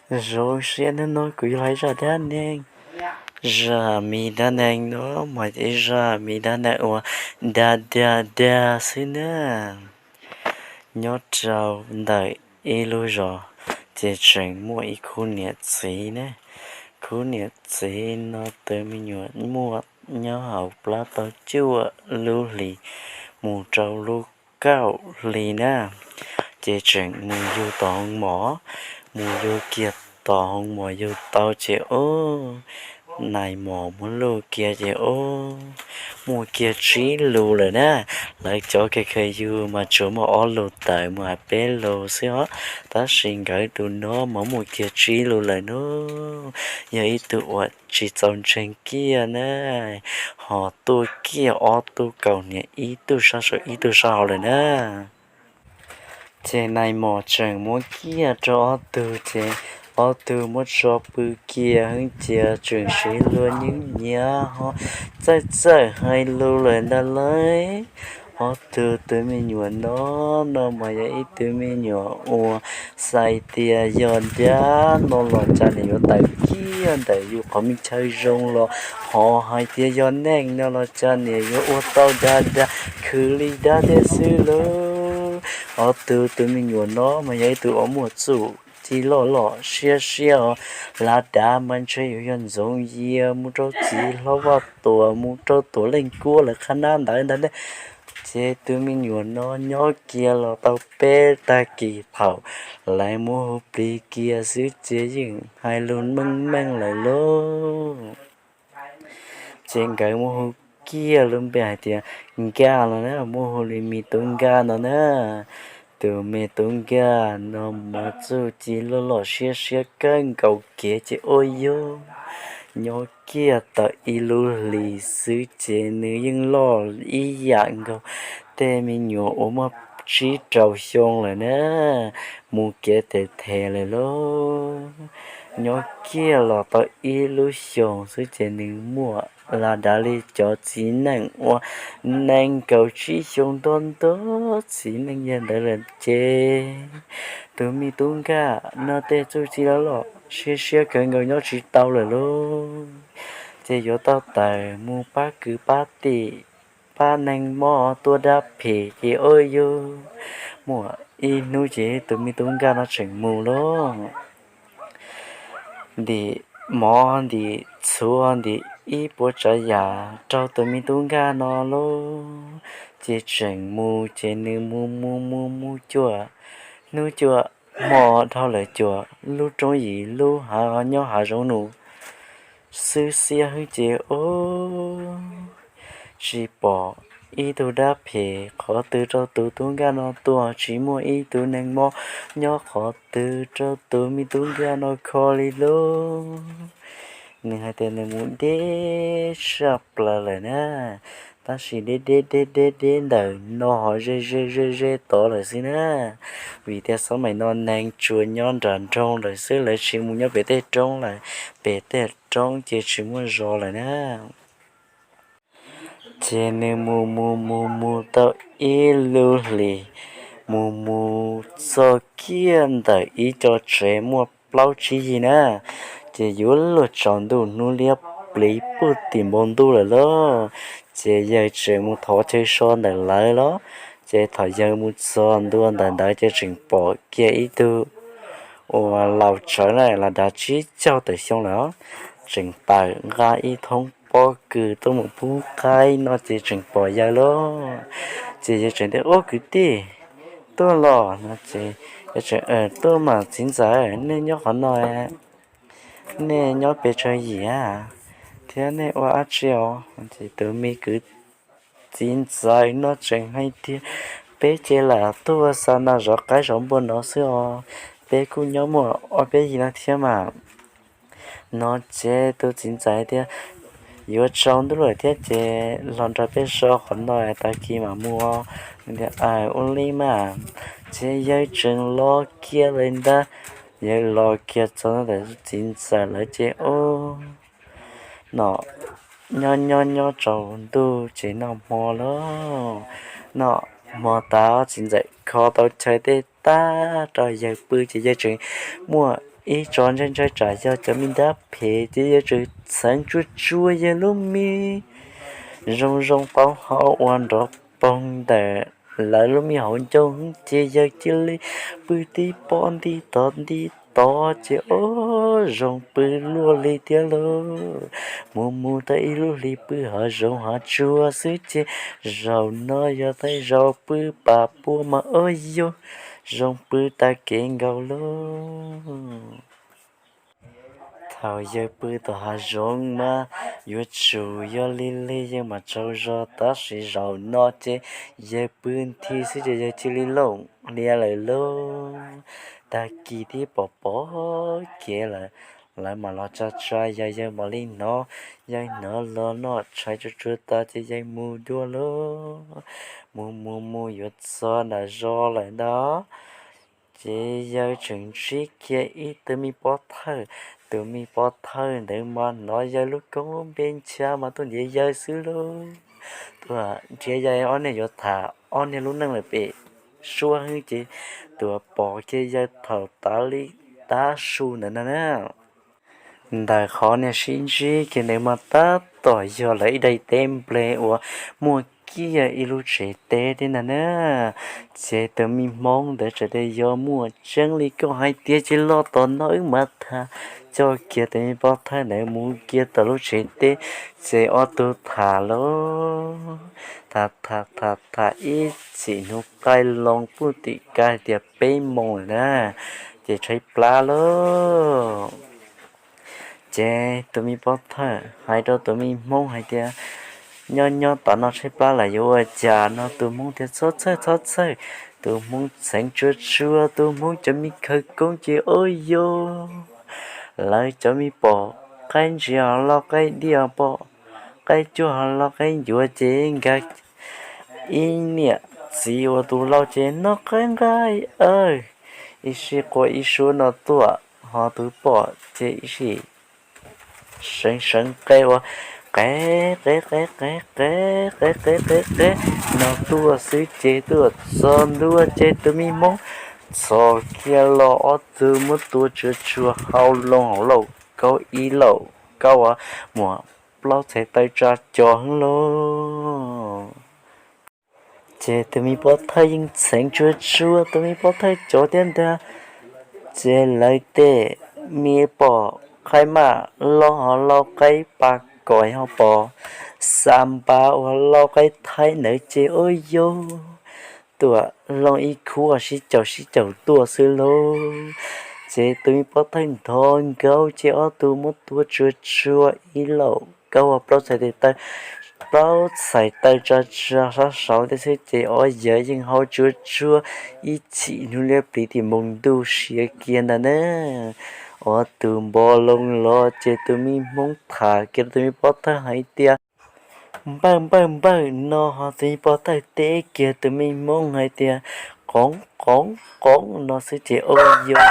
Zoo siab nawb, no kuv yuav hais zaj dab neeg, zaj me dab neeg no mas ib zaj me dab neeg uas dag dag dag xwb na. Nyob rau ntawm ib lub zos, ces tseem muaj ib khub niam txiv ne. Khub niam txiv no tus me nyuam muaj nyob hauv plab tau cuaj lub hlis mus rau lub kaum hli na, ces tseem mus yug tom hoo mom, mus yug kiag tom hoo mom yug tau ces ub, nais mos muab luj kiag ces ub, muaj kiag tsib lus lawm na. Lawv cov khaws khaws yug mas tsuas muaj ob lus tawm mus hais peb lus xwb os, tab sis nkawd tus no mas muaj kiag tsib lus lawm no. Yog ib tug uas tsis txaus ntseeg kiag na, ho tuaj kiag ob tug kaus hniav ib tug sab saum ib tug sab hauv lawm na. Ces nais mos tseem muab kiag rau ob tug ces ob tug muab tso pw kiag heev ces tseem siv luag nyiab nyiav ho txawj txawj hais lus lawm ntag lauj. Ob tug tus me nyuam no, no mas yog ib tug me nyuam uas xav tias yog dab no los cas nws yuav tawm kiag ntawm yus qhov me chaw zoo los ho hais tias yog neeg no los cas nws yuav ua tau dag dag khwv li dab thiab xwb lauj. Ob tug tus me nyuam no mas yog ib tug uas muaj txuj ci loj loj siab siab os. Lav dav mas ntshe yuav yog ntxoov yias mus rau txiv hlob Vaj Tuam mus rau Tuam Leej Kuab lawv qhab nab ntawd ntag ne. Ces tus me nyuam no nyob kiag los tau peb tag kis thaum lawv muab hu plig kiag xwb ces yeej hais lus meej meej lawm lauj. Ces nkawd muab hu kiag lub npe hais tias Nkaj no na, muab hu li me tub Nkaj no na. Tus me tub Nkaj no mas txuj ci loj loj siab siab kawg nkaus kev ces ua yug nyob kiag tau ib lub hlis xwb ces nws yeej loj ib yam nkaus tej me nyuam uas muaj tsib rau xyoo lawm na, mus kev tes them lawm lauj. Nyob kiag los tau ib lub xyoos xwb ces nws muaj lav dav li cov txiv neej uas nees nkaum tsib xyoo nto nto txiv neej yog ntawd lawm ces tus me tub Nkaj no tej txuj ci loj loj siab siab kawg nkaus nyob tsis tau lawm lauj. Ces yuav tau tawm mus pab kwv pab tij, pab neeg mob tuaj dab phem ces ua yug muaj ib hnub ces tus me tub Nkaj no tseem mus lauj. Ntim mov ntim txhuv ntim ib puas tsav yam rau tus me tub Nkaj no lauj. Ces tseem mus ces nws mus mus mus mus cuaj hnub cuaj hmo dhau lawm cuaj lub roob yim lub hav nyob hav zoov nus xwb xiab hwb ces ub, tsis pom ib tug dab phem qhov twg rau tus tub Nkaj no tuaj, tsis muaj ib tug neeg mob nyob qhov twg rau tus me tub Nkaj no kho li lauj. Nws hais tias nws mus deb tshaj plaws lawm na, tab sis deb deb deb deb deb ntawm no ho ze ze ze ze tod lawm xwb na. Vim tias xab maim no neeg tsuas nyob nram nroog lawm xwb, lawv tsis mus nyob pem tej roob lawm, pem tej roob ces tsis muaj zos lawm na. Ces nws mus mus mus mus tau ib lub hlis, mus mus txog kiag ntawm ib co tsev muaj plaub tsib yig na, ces yuav luag tsaus ntuj hnub liab pliv puag tim npoo ntuj lawm lauj. Ces yawg tseem mus thov chaw so ntawm lawv los, ces thaum yawg mus txog ntua ntawm ntawd ces tseem pom kiag ib tug uas laus tsawv na, los dav tsib caug tawm xyoo lawm, tseem tawm nqa ib thoob pob kws tuaj mus pub qaib no ces tseem pom yawg lauj. Ces yawg tseem tias, Ub kwv tij, tuaj los? No ces yawg tseem, Tuaj mas txiv ntxawm, nej nyob qhov no, nej nyob pes tsawg yim thiab nej ua dab tsi os? Ces tus me kwv txiv ntxawm no tseem hais tias, Peb ces lam tuaj xa nas zov qaib zov npua no xwb os, peb kuj nyob muaj ob peb yig no thiab mas. No ces tus txiv ntxawm tias, Yuav tsaus ntuj lawm thiab ces los nrog peb so qhov no, tag kis mam mus. Tias, Ua li mas. Ces yawg tseem los kiag lawm ntag. Yawg los kiag txog ntawm txiv ntxawm lawv ces ub, no nyob nyob nyob tsaus ntuj ces noj hmo lauj. Noj hmo tas txiv ntxawm kho tau chaw tej tag rau yawg pw ces yawg tseem muaj ib tso ntshai ntshai tsam yog cov me nrab phem ces yawg tseem txheev tsuag tsuag yawg lub me zoo zoo taub hau uas nrov poog ntawm lawv lub me hauv ncauj ces yawg cia li pw tib pob nti tod nti tod ces o zoo pw luaj li thiab lauj. Mus mus tau ib lub hlis pw hav zoov hav tsuag xwb ces zaum no yog thaij zaum pw pas puas mas o yog zoo pw tag kev nkaus lauj. Thaum yawg pw tom hav zoov mas yuav tsum yog lig lig yawg mam tsaug zog tab sis zaum no ces yawg pw nthi xwb ces yawg cia li looj hlias lawm lauj. Tag kis twb pom pom kev lawm, lawv mam los tsa tsa yawg, yawg mam li hnov, yawg hnov los noj tshais tsuag tsuag tas ces yawg mus dua lauj. Mus mus mus yuav txog nram zos lawm ntag ces yawg tseem ntsib kiag ib tug me pov thawj. Tus me pov thawj ntawd mas hnov yawg lub koob lub npe ncha mas tuaj ntiav yawg xwb lauj. Tuaj nrhiav yawg ob niag yuav tham ob niag lub neej lawm pem suab heev ces tuaj pom kiag yawg thaum tav li tav su ntawd no na. Ntawm qhov niag sib ntsib kiag ntawd mas tab tom yog lawv ib daim teb nplej uas muaj kiag ib lub tsev teb thiab ntag na. Ces tus me hmoob ntawd txawm tias yog muaj tseeb li koj hais tiag ces los tom no wb mam tham. Coj kiag tus me pov thawj ntawd mus kiag tom lub tsev teb ces ob tug tham lauj. Tham tham tham tham ib chim hnub qaij loo puag tim kav hais tias peb moos lawm na, ces tshaib plab lauj. Ces tus me pov thawj hais rau tus me hmoob hais tias, nyob nyob tom no tshaib plab lawm yuav ua cas no? Tus hmoob tias txhob txhawj txhob txhawj. Tus hmoob txheev tsuag tsuag tus hmoob cov me khawv koob ces o yog lawv cov me pom qaib ntsis ho lauj qaib diaj, pom qaib cuaj ho lauj qaib ncuav ces nkag ib niam txiv uas tus laus ces noj qaib nqaij aw, ib sij quaj ib suab no tuaj, ho tus poj ces ib sij seev seev qe ua qe qe qe qe qe qe qe qe qe qe no tuaj xwb ces tuaj txog ntua ces tus me hmoob txhos kiag los ob tug muab tua tsuag tsuag hau loo hauv lauj kaub ib lauj kaub ua muam plaub txhais taw tsa cos heev lauj. Ces tus me pov thawj yeej txheev tsuag tsuag tus me pov thawj cov thiab ntag. Ces lawv tej me pom qaib maj lauj ho lauj qaib pas kom ho pom xa npa ua lauj qaib thaib ntawd ces o yog tuaj loo ib khub sib caum sib caum tuaj xwb lauj. Ces tus me pov thawj nthov nkaus ces ob tug muab tua tsuag tsuag ib lauj kaub ua plaub txhais taw, plaub txhais taw tsa tsa sab saud thiab xwb ces ob yawg yeej hau tsuag tsuag ib chim hnub liab pliv tim npoo ntuj siav kiag ntag na. Ob tug npo loo los ces tus me hmoob tham kiag rau tus me pov thawj hais tias npawj npawj npawj no ho tus me pov thawj teb kiag tus me hmoob hais tias qoov qoov qoov no xwb ces o yog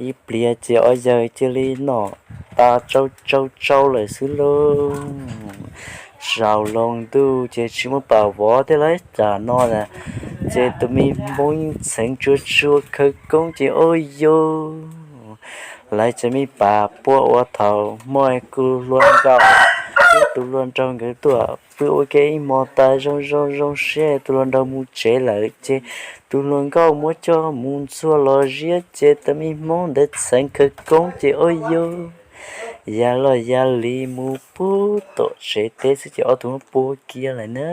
ib pliag ces ob yawg cia li noj tas tsau tsau tsau lawm xwb lauj. Zaum loo ntuj ces tsis muaj pam vov thiab lawm tam no na. Ces tus me hmoob yeej txheev tsuag tsuag khawv koob ces o yog lawv cov me pam puab ua thaum hmo kuv hluas nraug, ib tus hluas nraug nkawd tuaj pw ua ke ib hmo tas zoo zoo zoo siab tus hluas nraug mus tsev lawm ces tus hluas nkauj muab coj mus ntxuag los ziab ces tus me hmoob ntawd txheev khawv koob ces o yog ya loj ya li mus puag tom tsev teb xwb ces ob tug muab pua kiag lawm na.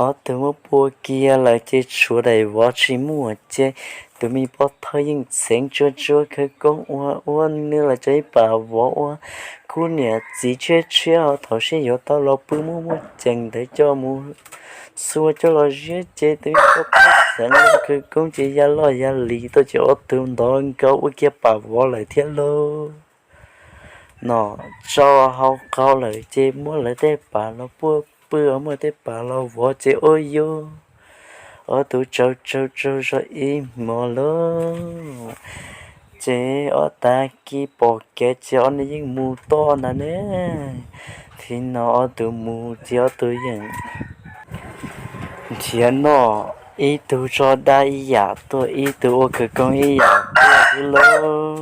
Ob tug muab pua kiag lawm ces tshuav daim vov tsis muaj ces tus me pov thawj yeej txheev tsuag tsuag khawv koob ua ua nws lawv cov ib pam vov ua khub niam txiv tshiab tshiab ho thaum sib yuav tau los pw muaj muaj ceem ntawd coj mus txhua coj los ziab ces tus me pov thawj txheev khawv koob ces ya loj ya li tuaj ces ob tug ntov nkaus ua kiag pam vov lawm thiab lauj. Nom tsau hau qau lawm ces muab lawv tej pam los puaj pw muab tej pam los vov ces ua yug ob tug tsaug tsaug tsaug zog ib hmo lauj. Ces ob tag kis pom kev ces ob niag yeej mus toj ntag ne. Thaum no ob tug mus ces ob tug yeej nrhiav noj, ib tug tso dab ib yam tuaj, ib tug ua khawv koob ib yam tuaj, xwb lauj.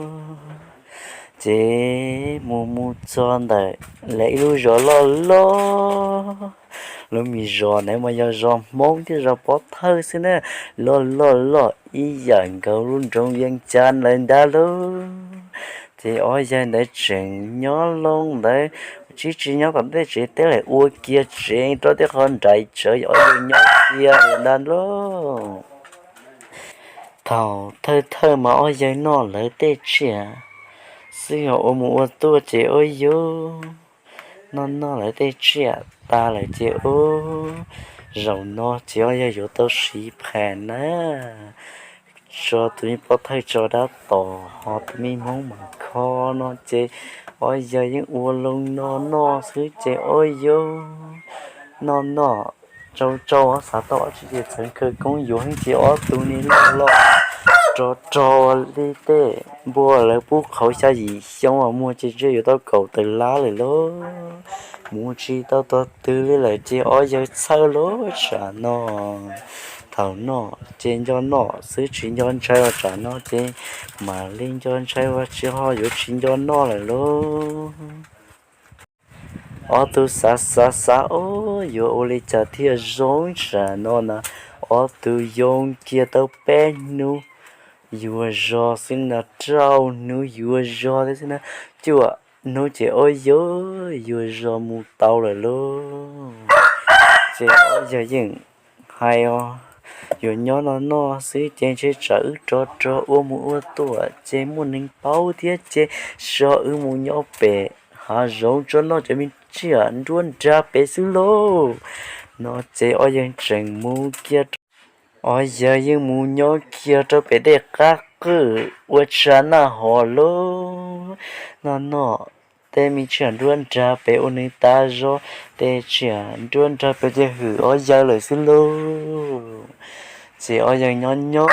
Ces mus mus txog ntawm lawv ib lub zos loj loj, lub me zos ntawd mas yog zos Hmoob thiab zos Pov Thawj xwb na, loj loj loj ib yam nkaus lub nroog Vias Cas lawm ntag lauj. Ces ob yawg ntawd tseem nyob loo ntawd, tsis tsis nyob tom tej tsev teb lawm, ua kiag tsev rau tej qhov nraim tsawv, ob yawg nyob kiag lawm ntag lauj. Thaum thawj thawj mas ob yawg noj lawv tej tsiaj xwb, yog ua mus ua tuaj ces ua yug noj noj lawv tej tsiaj tas lawm ces ub, zaum no ces ob yawg yuav tau siv phem na, tso tus me Pov Thawj tso dab tom ho tus me Hmoob mas kho no ces ob yawg yeej ua loo no noj xwb ces ua yug noj noj tsau tsau xav tau ob tsi ces txawv khawv koob yuav heev ces ob tug ni loj loj rog rog li tej npua lawv pub qhauv xya yim xyoo uas muag ces ntshe yuav tau kaum tawm lab lawm lauj. Mus tsis tau tog twg li lawm ces ob yawg txhawj lauj tsam no. Thaum noj ces nco noj xwb tsis nco ntshai ua tsam no ces mam li nco ntshai ua tsis ho yuav tsis nco noj lawm lauj. Ob tug xav xav xav ob yuav ua li cas thiaj zoo tsam no na, ob tug yoo kiag tau peb hnub yuav zog xwb na, rau hnub yuav zog thiab xwb na, cuaj hnub ces ob yawg yuav zog mus tau lawm lauj. Ces ob yawg yeej hais os, yuav nyob no noj xwb ces ntshe tsam wb rog rog ua mus ua tuaj ces muaj neeg paub thiab ces so wb mus nyob pem hav zoov tso noj cov me tsiaj nruab nrag pem xwb lauj. No ces ob yawg tseem mus kiag, ob yawg yeej mus nyob kiag rau pem dej qab qwj ua tsa naj hov lauj. Noj noj tej me tsiaj nruab nrag pem ua neeg tas zog, tej tsiaj nruab nrag pem ces hwm ob yawg lawm xwb lauj. Ces ob yawg nyob nyob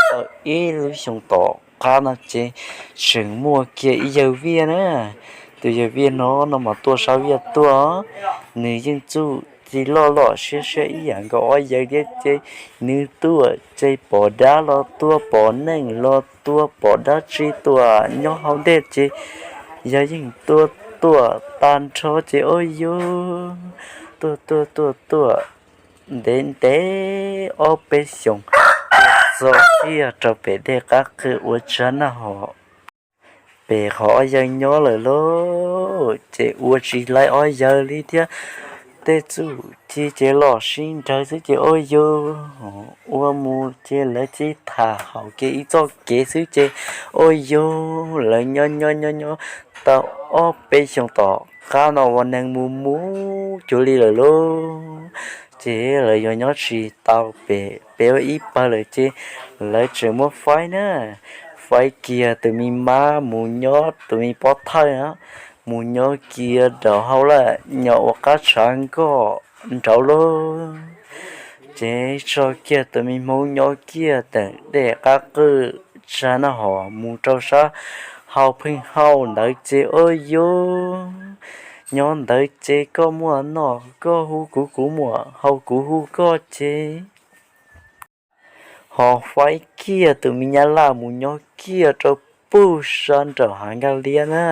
tau ib lub xyoo tom qab no ces tseem muaj kiag ib yawg Viaj na. Tus yawg Viaj no no mas tuaj sab Viaj tuaj, nws yeej txuj ci loj loj siab siab ib yam nkaus ob yawg thiab ces nws tuaj ces pom dab los tuag, pom neeg los tuag, pom dab tsi tuaj nyob hauv ntej ces yawg yeej tuaj tuaj tag nrho ces ua yug tuaj tuaj tuaj tuaj ntev ntev ob peb xyoos txog kiag rau pem dej qab qwj ua tsa naj hov pem qhov ob yawg nyob lawm lauj. Ces ua tsis laib ob yawg li thiab, tej txuj ci ces los sib nrawg xwb ces ua yug ua mus ces lawv cia li tham haum kiag ib txoj kev xwb ces ua yug lawv nyob nyob nyob nyob tau ob peb xyoos tom qab no ua neeg mus mus cuag li lawm lauj. Ces lawv yuav nyob tsis tau pem pem ua ib pawg lawm ces lawv tseem muab faib na, faib kiag tus me mab mus nyob, tus me pob thawj na, mus nyob kiag rau hauv lawm nyob ua qab tshav nkoj nraud lauj. Ces tso kiag tus me hmoob nyob kiag tawm dej qab qwj tsa naj hov mus rau sab hauv pheej hauj ntawd ces ua yug nyob ntawd ces koj muaj noj koj hu kuv, kuv muaj haus kuv hu koj ces ho faib kiag tus me nyab laj mus nyob kiag rau puag sab nraum hav nkaj liab na,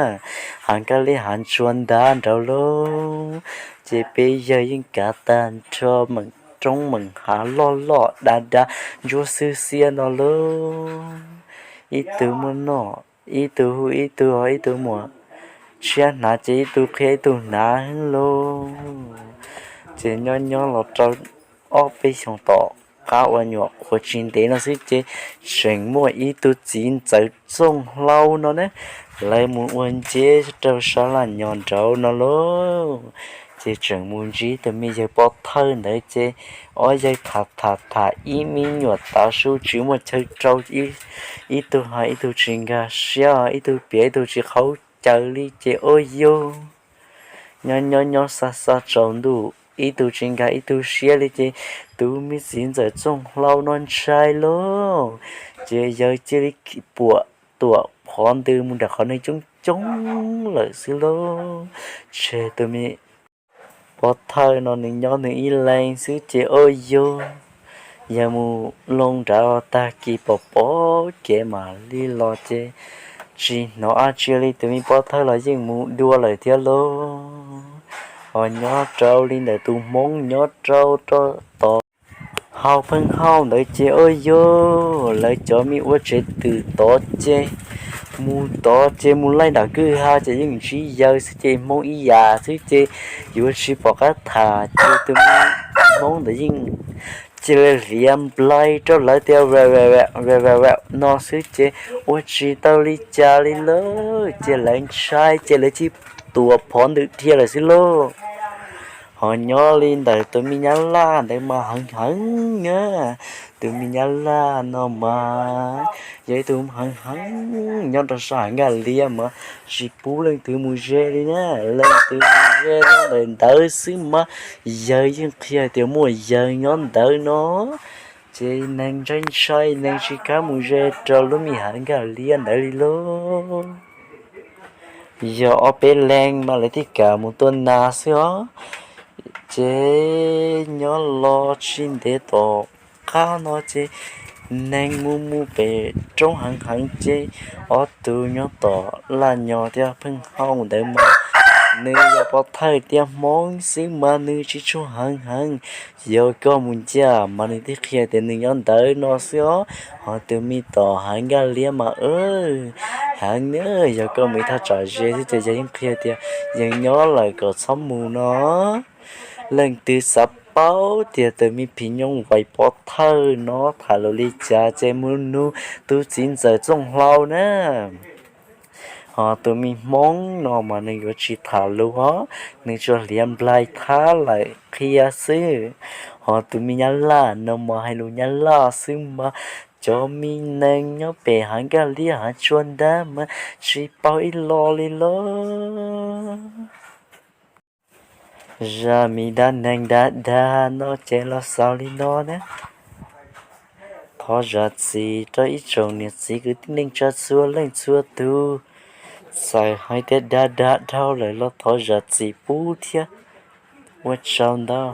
hav nkaj liab hav ntsuag ntab nraud lauj. Ces peb yawg yeej kav tag nrho meem roob meem hav loj loj dav dav ntsuab xwb xiab no lauj. Ib tug muaj noj, ib tug hu ib tug, ib tug muaj tshiab hnav ces ib tug qhia ib tug hnav lauj. Ces nyob nyob los rau ob peb xyoos tom qab uas nyuam qhuav tsis ntev no xwb ces tseem muaj ib tug txiv ntxawm txooj hlau no ne, lawv mus ua nceb rau sab laj nyob nraud no lauj. Ces tseem mus ntsib tus me yawg pob thawj ntawd ces ob yawg tham tham tham ib me nyuam tav su tsis muaj chaw rau, ib tug hais ib tug tsis nkag siab, ib tug piav ib tug tsis khaub caws li ces ua yug nyob nyob nyob xa xa tsaus ntuj ib tug tsis nkag ib tug siab li ces tus me txiv ntxawm txooj hlau no ntshai lauj. Ces yawg cia li puam tuam qhov ntws mus nram qhov neeg coob coob lawm xwb lauj. Tseg tus me pob thawj no nws nyob nws ib leeg xwb ces ua yug Yawg mus loo nrad tag kis pom pom kev mam li los ces tsis hnov dab tsi li, tus me pov thawj los yeej mus dua lawm thiab lauj. Ho nyob rau li ntawm tus Hmoob nyob rau rau tod, hau pheej hauj ntawd ces ua yog lawv cov me ua tsev twm tod ces mus tod ces mus laij nram kwj ha ces yeej ntsib yawg xwb ces Hmoob ib yam xwb ces yuav tsis pom qab tham ces tus me Hmoob ntawd yeej cia li hliav nplai rau lawv tias no xwb ces ua tsis tau li cas li lauj, ces lawv ntshai ces lawv cia li tuam phov ntws dhia lawm xwb lauj. Ho nyob li ntawm tus me nyab laj ntawd mas heev heev na, tus me nyab laj no mas yog ib tug heev heev nyob rau sab Hav Nkaj Liab mas tsis pub leej twg mus ze li na, leej twg mus ze ntawm ntawd xwb mas yawg yeej qhia tias muaj yawg nyob ntawd no ces neeg ntshai ntshai neeg tsis kam mus ze rau lub me Hav Nkaj Liab ntawd li lauj. Yog ob peb leeg mas lawv thiaj kam mus tua nas xwb os. Ces nyob los tsis ntev tom qab no ces neeg mus mus pem roob heev heev ces ob tug nyob tom laj nyog thiab pheej hauj ntawd mas nws yog pov thawj tiaj Hmoob xwb mas nws tsis tshua heev heev. Yog koj mus ncaj mas nws thiaj qhia tias nws nyob ntawd no xwb os. Ho tus me tom Hav Nkaj Liab mas heev na, yog koj mus ib thaj tsam ze xwb ces yawg yeej qhia tias yawg nyob lawm kom txhob mus no. Leej twg xav paub tias tus me phim nyuj vais pov thawj no tham lus li cas ces mus nug tus txiv ntxawm Txooj Hlau na. Ho tus me Hmoob no mas nws yuav tsis tham lus os, nws tsuas hliav nplai thab lawm qhia xwb. Ho tus me nyab laj no mas hais lus nyab laj xwb mas cov me neeg nyob pem Hav Nkaj Liab Hav Tsua Ntab mas tsis paub ib lo li lauj. Zaj me dab neeg dab dag no ces los xaus li no na. Thov zam txim rau ib tsoom niam txiv kwv tij neej tsa txhua leej txhua tus, txawm hais tias dag dag dhau lawm los thov zam txim pub thiab. Ua tsaug ntau.